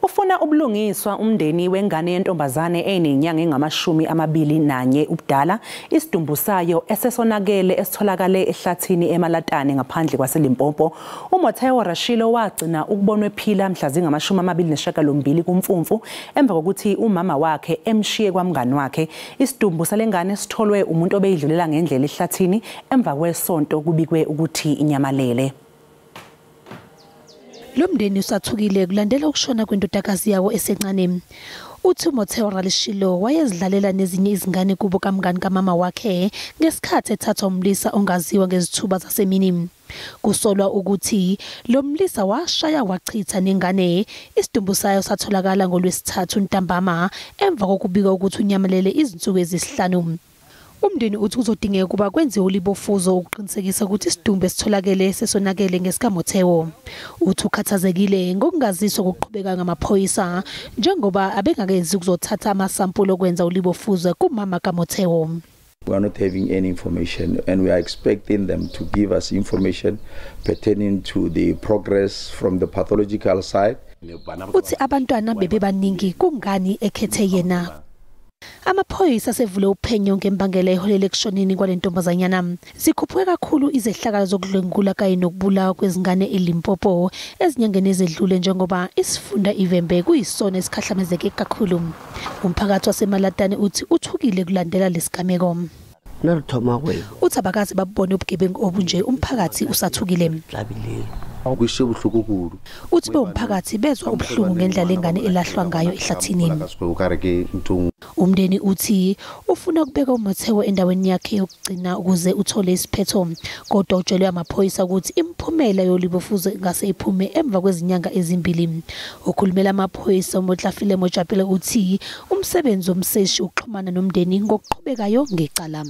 Ufuna ubulungiswa umndeni wengane yentombazane enenyanga engama-21 ubudala, isidumbu sayo esesonakele esitholakale ehlathini eMalatane ngaphandle kwaseLimpopo. UMotheo Rashilo wagcina ukubonwa ephila mhla zingama-28 kuMfumfu emva kokuthi umama wakhe emshiye kwamngani wakhe. Isidumbu salengane sitholwe umuntu obeyidlulela ngendlela ehlathini emva kwesonto kubikwe ukuthi inyamalele. Lo mndeni usathukile kulandela ukushona kwendodakazi yawo esencane. Uthi uMotheo Raleshilo wayezidlalela nezinye izingane kubo kamngani kamama wakhe ngesikhathi ethathwa umlisa ongaziwa ngezithuba zasemini. Kusolwa ukuthi lo mlisa washaya wachitha nengane. Isidumbu sayo satholakala ngoLwesithathu ntambama emva kokubika ukuthi unyamalele izinsuku ezisihlanu. Umndeni uthi kuzodingeka ukuba kwenziwe ulibofuzo ukuqinisekisa ukuthi isidumbu esitholakele sesonakele ngesikaMotheo. Uthi ukhathazekile ngokungaziswa kokuqhubeka ngamaphoyisa njengoba abengakenzi ukuzothatha amasampuli okwenza ulibofuzo kumama kaMotheo. We are not having any information and we are expecting them to give us information pertaining to the progress from the pathological side. Uthi abantwana bebebaningi kungani ekhethe yena. Amaphoyisa asevule uphenyo ngembangela eholele ekushoneni kwale ntombazanyana. Zikhuphuke kakhulu izehlakalo zokudlwengula kanye nokubulawa kwezingane eLimpopo ezinyangeni ezedlule njengoba isifunda iVhembe kuyisona esikhahlamezeke kakhulu. Umphakathi waseMalatane uthi uthukile kulandela lesigameko. Uthi abakaze babone ubugebengu obunje, umphakathi usathukile. Uthi bewumphakathi bezwa ubuhlungu ngendlela lengane elahlwa ngayo ehlathini. Umndeni uthi ufuna ukubeka uMotheo endaweni yakhe yokugcina ukuze uthole isiphetho, kodwa utshelwe amaphoyisa ukuthi imiphumela yolibofuzo ingase iphume emva kwezinyanga ezimbili. Okhulumela amaphoyisa uMotlafile Mojapele uthi umsebenzi womseshi ukuxhumana nomndeni ngokuqhubekayo ngecala.